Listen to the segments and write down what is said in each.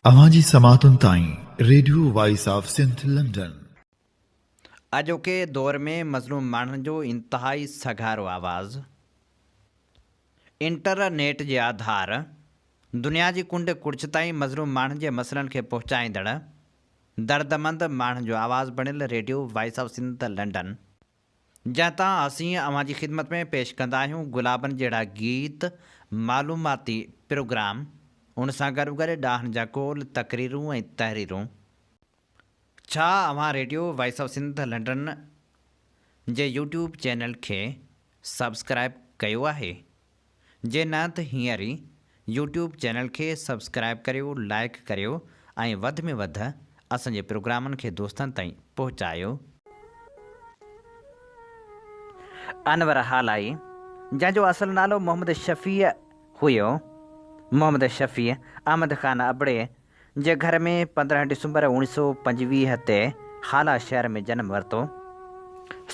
اوهان جي سماعتن تائين radio voice of Sindh London. اڄوڪي دور ۾ مظلوم ماڻهن جو انتهائي سگهارو آواز. انٽر نيٽ جي آڌار دنيا جي ڪنڊ ڪڙڇ تائين مظلوم ماڻهن جي مسئلن کي پهچائيندڙ دردمند ماڻهن جو آواز بڻيل radio voice of Sindh London جنهن تان اسين اوهان جي خدمت ۾ پيش ڪندا آهيون گلابن جهڙا گيت، معلوماتي پروگرام، ان سان گڏوگڏ ڏاهن جا قول، تقريرون ۽ تحريرون. ڇا اوهان radio voice of Sindh London جي يوٽيوب چينل کي سبسڪرائيب ڪيو آهي؟ جي نه ته هينئر ئي يوٽيوب چينل کي سبسڪرائيب ڪريو، لائيڪ ڪريو ۽ وڌ ۾ وڌ اسان جي پروگرامن کي دوستن تائين پهچايو. انور هالائي، جنهن جو اصل نالو محمد شفيع هيو، محمد شفيع احمد خان ابڙي جي گهر ۾ 15 ڊسمبر 1925 تي هالا شهر ۾ جنم ورتو.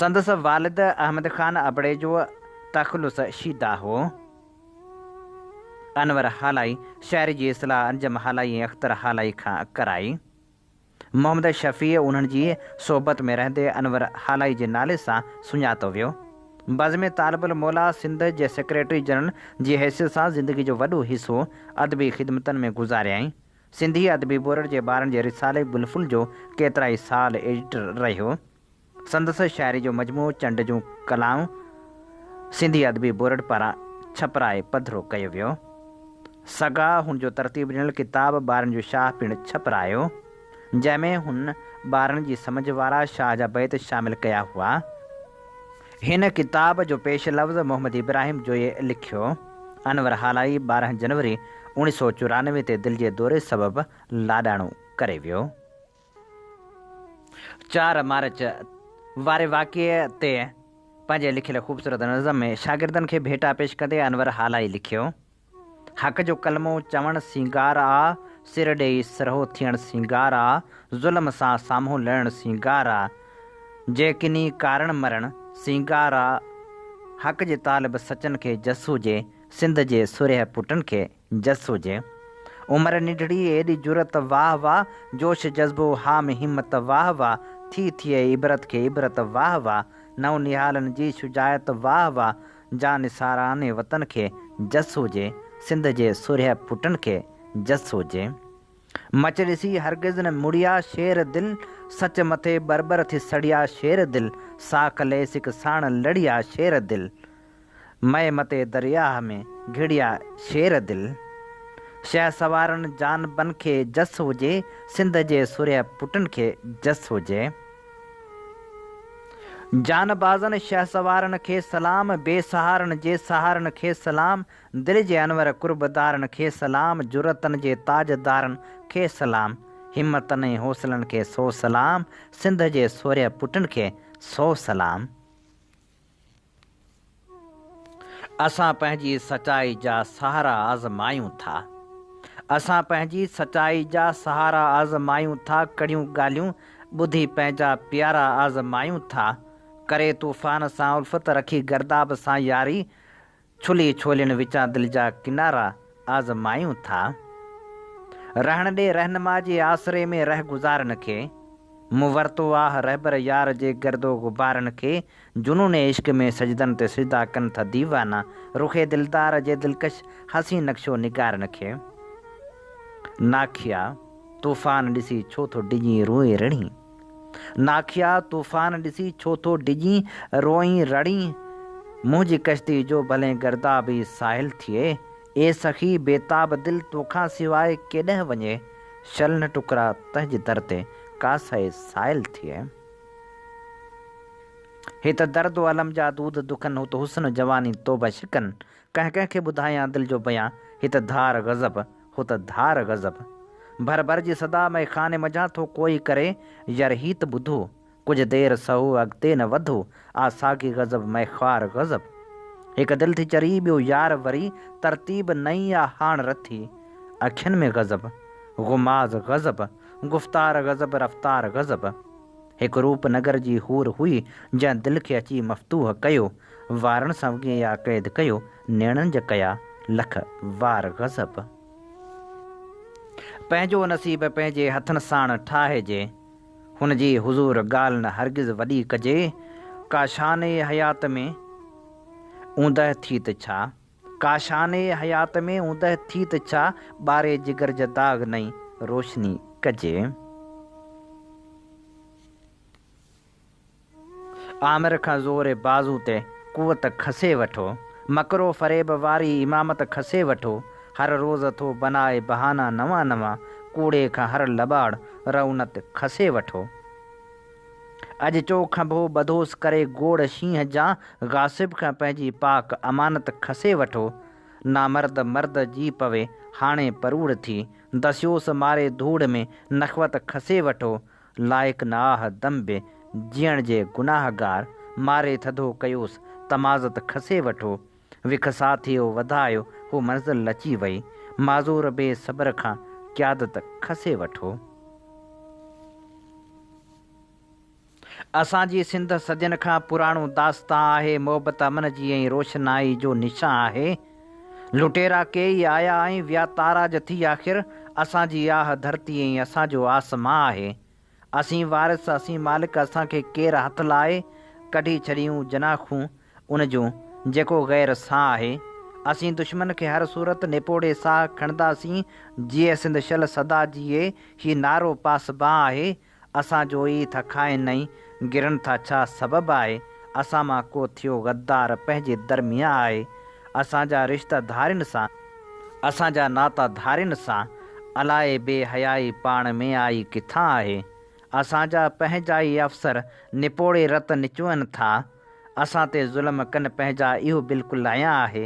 سندس والد احمد خان ابڙي جو تخلص شيدا هو. انور هالائي شاعري جي اصلاح انجم هالائي ۽ اختر هالائي کان ڪرائي. محمد شفيع انهن جي صحبت ۾ رهندي انور هالائي جي نالي سان سڃاتو ويو. بزم طالب الموليٰ سنڌ جي سيڪريٽري جنرل جي حيثيت سان زندگي جو وڏو حصو ادبي خدمتن ۾ گذاريائين. سنڌي ادبي بورڊ جي ٻارن جي رسالي گل ڦل جو ڪيترائي سال ايڊيٽر رهيو. سندس شاعري جو مجموعو چنڊ جون ڪلائون سنڌي ادبي بورڊ پاران ڇپرائي پڌرو ڪيو ويو. سگا هن جو ترتيب ڏنل ڪتاب ٻارن جو شاهه پڻ ڇپرايو، جنهن ۾ هن ٻارن جي سمجهه وارا شاهه جا بيت شامل ڪيا هئا. هن ڪتاب جو پيش لفظ محمد ابراهيم جويي لکيو. انور هالائي 12 جنوري 1994 تي دل جي دوري سبب لاڏاڻو ڪري ويو. 4 مارچ واري واقعي تي پنهنجي لکيل خوبصورت نظم ۾ شاگردن کي ڀيٽا پيش ڪندي انور هالائي لکيو، حق جو ڪلمو چوڻ سينگار آ، سر ڏيئي سرهو ٿيڻ سينگار آ، ظلم سان سامهون لڙڻ سينگار آ، جي ڪني ڪارڻ مرڻ سينگار آ، حق جي طالب سچن کي جس هجي، سنڌ جي سورهيه پٽن کي جس هجي. عمر ننڍڙي ايڏي جرئت واهه واهه، جوش جذبو هام همت واهه واهه، ٿي ٿئي عبرت کي عبرت واهه واهه، نو نهالن جي شجاعت واهه واهه، جان نثاران وطن کي جس هجي، سنڌ جي سورهيه پٽن کي جس هجي. مچ ڏسي هرگز نه مڙيا شير دل، سچ مٿي ٻرٻر ٿي سڙيا شير دل، ساک لئي سڪ ساڻ لڙيا شير دل. مئي متي درياهه ۾ گهڙيا شير دل. شهسوارن جانبن کي جس هجي، سنڌ جي سورهيه پٽن کي جس هجي. جانبازن شهسوارن کي سلام، بي سهارن جي سهارن کي سلام، دل جي انور قربدارن کي سلام، جرئتن جي تاجدارن کي سلام، همتن ۽ حوصلن کي سو سلام، سنڌ جي سورهيه پٽن کي سو سلام. اسان پنهنجي سچائي جا سهارا آزمايون ٿا. اسان پنهنجي سچائي جا سهارا آزمايون ٿا ڪڙيون ڳالهيون ٻڌي پنهنجا پيارا آزمايون ٿا ڪري طوفان سان الفت رکي گرداب سان ياري ڇلي ڇولين وچان دل جا ڪنارا آزمايون ٿا. رهڻ ڏي رهنما جي آسري ۾ رهگذارن کي. مون ورتو آھ رهبر يار جي گرد و غبارن کي. جنون عشق ۾ سجدن تي سجدا ڪن ٿا ديوانا. رخ دلدار جي دلڪش حسين نقش و نگارن کي. ناکيا طوفان ڏسي ڇو ٿو ڊڄين روئين رڙين. ناکيا طوفان ڏسي ڇو ٿو ڊڄين روئين رڙين. منهنجي ڪشتي جو ڀلين گرداب ئي ساحل ٿئي. اي سخي بيتاب دل توکان سواء ڪيڏنهن وڃي. شل نه ٽڪرا تنهنجي در تي ڪاسائي سائل ٿئي. هت درد و الم جا دود دکن هت حسن جواني توبه شڪن. ڪنهن ڪنهن کي ٻڌايان دل جو بيان هت ڌار غضب هت ڌار غضب. ڀر ڀر جي صدا مئي خاني منجهان ٿو ڪوئي ڪري ير هيت ٻڌو. ڪجهه دير سهو اڳتي نه وڌو آ ساڳي غضب مئي خوار غضب. هڪ دل ٿي چري ٻيو يار وري ترتيب نئين آ هاڻ رٿي. اکين ۾ غضب، غماز غضب، گفتار غضب رفتار غضب. هڪ روپ نگر جي حور هئي جنهن دل کي اچي مفتوح ڪيو. وارن سان وڳي يا قيد ڪيو نيڻن جا ڪيا لک وار غضب. پنهنجو نصيب پنهنجي هٿن ساڻ ٺاهجي. هن جي حضور ڳالهه نه هرگز وڏي ڪجي. ڪاشان حيات ۾ اوندهه ٿي ته ڇا؟ ڪاشان حيات ۾ اوندهه ٿي ته ڇا؟ ٻاري جگر جا داغ نئين روشني ڪجي. آمر کان زور بازو تي قوت کسي وٺو. مڪر و فريب واري امامت کسي وٺو. هر روز ٿو بنائي بهانا نوان نوان. ڪوڙي کان هر لٻاڙ رعونت کسي وٺو. اڄ چو کنڀو ٻڌوس ڪري گوڙ شينهن جان. غاصب کان پنهنجي پاڪ امانت کسي وٺو. نامرد مرد جي پوي هاڻي پروڙ ٿي. دسيوس ماري ڌوڙ ۾ نخوت کسي وٺو. لائق نه آھ دم به جيئڻ جي گناهگار، ماري ٿڌو ڪيوس تمازت کسي وٺو، وک ساٿيو وڌايو هو منزل لچي وئي، معذور بي صبر کان قيادت کسي وٺو. اسان جي سنڌ صدين کان پراڻو داستان آهي، محبت امن جي ۽ روشنائي جو نشان آهي. لٽيرا ڪيئي آيا ۽ ويا تاراج ٿي آخر اسان جي آھ ڌرتي ۽ اسان جو آسمان آهي. اسين وارث اسين مالڪ اسان کي ڪير هٿ لائي ڪڍي ڇڏيون جناخون ان جون جيڪو غير سان آهي. اسين دشمن کي هر صورت نپوڙي ساھ کڻنداسين جيئي سنڌ شل سدا جيئي هي نعرو پاسبان آهي. اسان جو ئي ٿا کائن ۽ گرن ٿا ڇا سبب آهي اسان مان ڪو ٿيو غدار پنهنجي درميان آهي اسان جا رشتا ڌارين سان اسان جا ناتا ڌارين سان الائي بي حيائي پاڻ ۾ آئي ڪٿان آهي اسان جا پنهنجا ئي افسر نپوڙي رت نچوئن ٿا اسان تي ظلم ڪن پنهنجا اهو بلڪل عيان آهي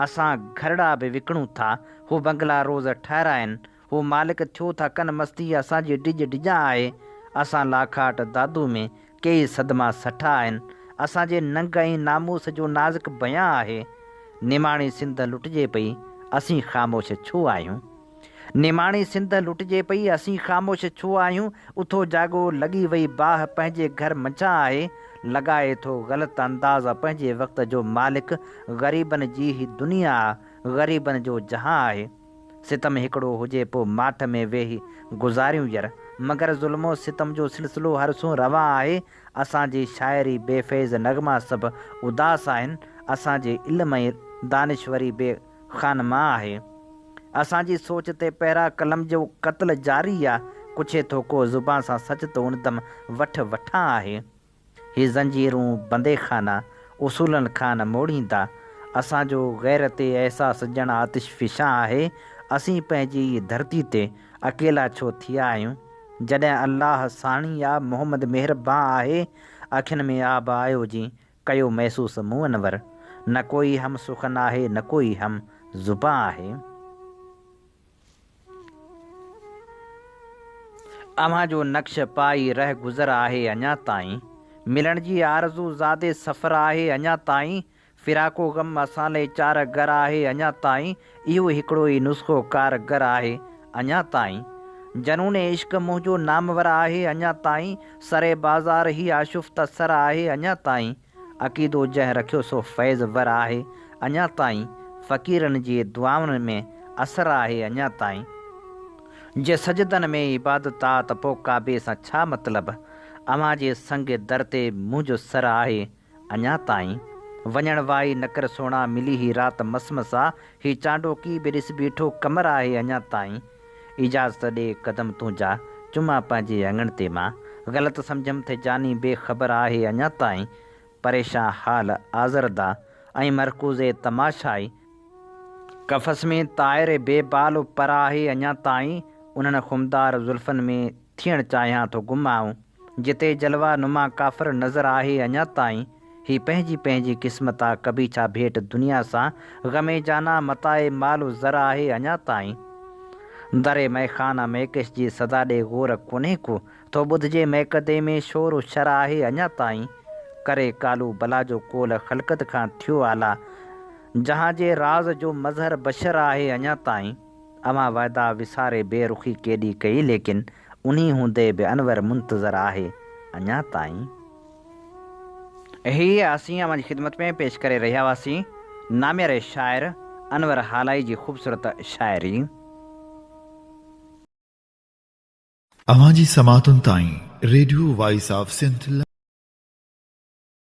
اسان گهرڙا به وڪڻون ٿا هو بنگلا روز ٺهرائن هو مالڪ ٿيو ٿا ڪن مستي اسان جي ڊڄ ڊڄان آهي اسان لاکاٽ دادو ۾ ڪيئي صدما سٺا آهن اسان جي ننگ ۽ ناموس جو نازڪ بيان آهي نماڻي سنڌ لٽجي پئي اسين خاموش ڇو آهيون نماڻي سنڌ لٽجي پئي اسين خاموش ڇو آهيون اٿو جاڳو لڳي وئي باهه پنهنجي گهر منجهان آهي لڳائي ٿو غلط انداز پنهنجي وقت جو مالڪ غريبن جي هي دنيا آ غريبن جو جهان آهي. ستم هڪڙو هجي پو ماٺ ۾ ويهي گذاريون ير مگر ظلم و ستم جو سلسلو هر سون روان آهي اسان جي شاعري بي فيض نغما سڀ اداس آهن اسان جي علم ۽ دانشوري بي خانمان آهي اسان جي سوچ تي پهرا قلم جو قتل جاري آ ڪڇي ٿو ڪو زبان سان سچ ته ان دم وٺ وٺان آهي. هي زنجيرون بنديخانا اصولن کان نه موڙيندا. اسان جو غيرت احساس ڄڻ آتش فشان آهي. اسين پنهنجي ئي ڌرتي تي اڪيلا ڇو ٿيا آهيون؟ جڏهن الله ساڻي آ محمد مهربان آهي. اکين ۾ آب آيو جين ڪيو محسوس مون انور. نه ڪوئي هم سخن آهي نه ڪوئي هم زبان آهي. اوهان جو نقش پائي رهه گذر آهي اڃا تائين ملڻ جي آرزو زادي سفر آهي اڃا تائين فراق و غم اسان لئه چاره گر آهي اڃا تائين اهو هڪڙو ئي نسخو ڪار گر آهي اڃا تائين جنون عشق منهنجو نامور آهي اڃا تائين سر بازار هي آشفته سر آهي اڃا تائين عقيدو جنهن رکيو سو فيض ور آهي اڃا تائين، فقيرن جي دعائن ۾ اثر آهي اڃا تائين. جي سجدن ۾ عبادت آ ته پو ڪعبي سان ڇا مطلب، اوهان جي سنگ در تي منهنجو سر آهي اڃا تائين. وڃڻ وائي نه ڪر سهڻا ملي هي رات مس مس آ، هي چانڊوڪي به ڏس بيٺو قمر آهي اڃا تائين. اجازت ڏي قدم تنهنجا چمان پنهنجي اڱڻ تي مان غلط سمجهيم ٿي جاني بي خبر آهي اڃا تائين پريشان حال آزرده ۽ مرڪوز تماشائي قفس ۾ طائر بي بال و پر آهي اڃا تائين انهن خمدار زلفن ۾ ٿيڻ چاهيان ٿو گم آئون جتي جلوه نما ڪافر نظر آهي اڃا تائين هي پنهنجي پنهنجي قسمت آ ڪبي ڇا ڀيٽ دنيا سان غم جانان متاع مال و زر آهي اڃا تائين در مئخانه مئڪش جي صدا ڏي غور ڪونهي ڪو ٿو ٻڌجي مئڪدي ۾ شور و شر آهي اڃا تائين ڪري قالو بلا جو قول خلقت کان ٿيو اعليٰ جهان جي راز جو مظهر بشر آهي اڃا تائين اوهان وعدا وساري بي رخي ڪيڏي ڪئي ليڪن انهي هوندي به انور منتظر آهي اڃا تائين. هي اسين اوهان جي خدمت ۾ پيش ڪري رهيا هئاسين نامياري شاعر انور هالائي جي خوبصورت شاعري. اوهان جي سماعتن تائين ريڊيو وائس آف سنڌ.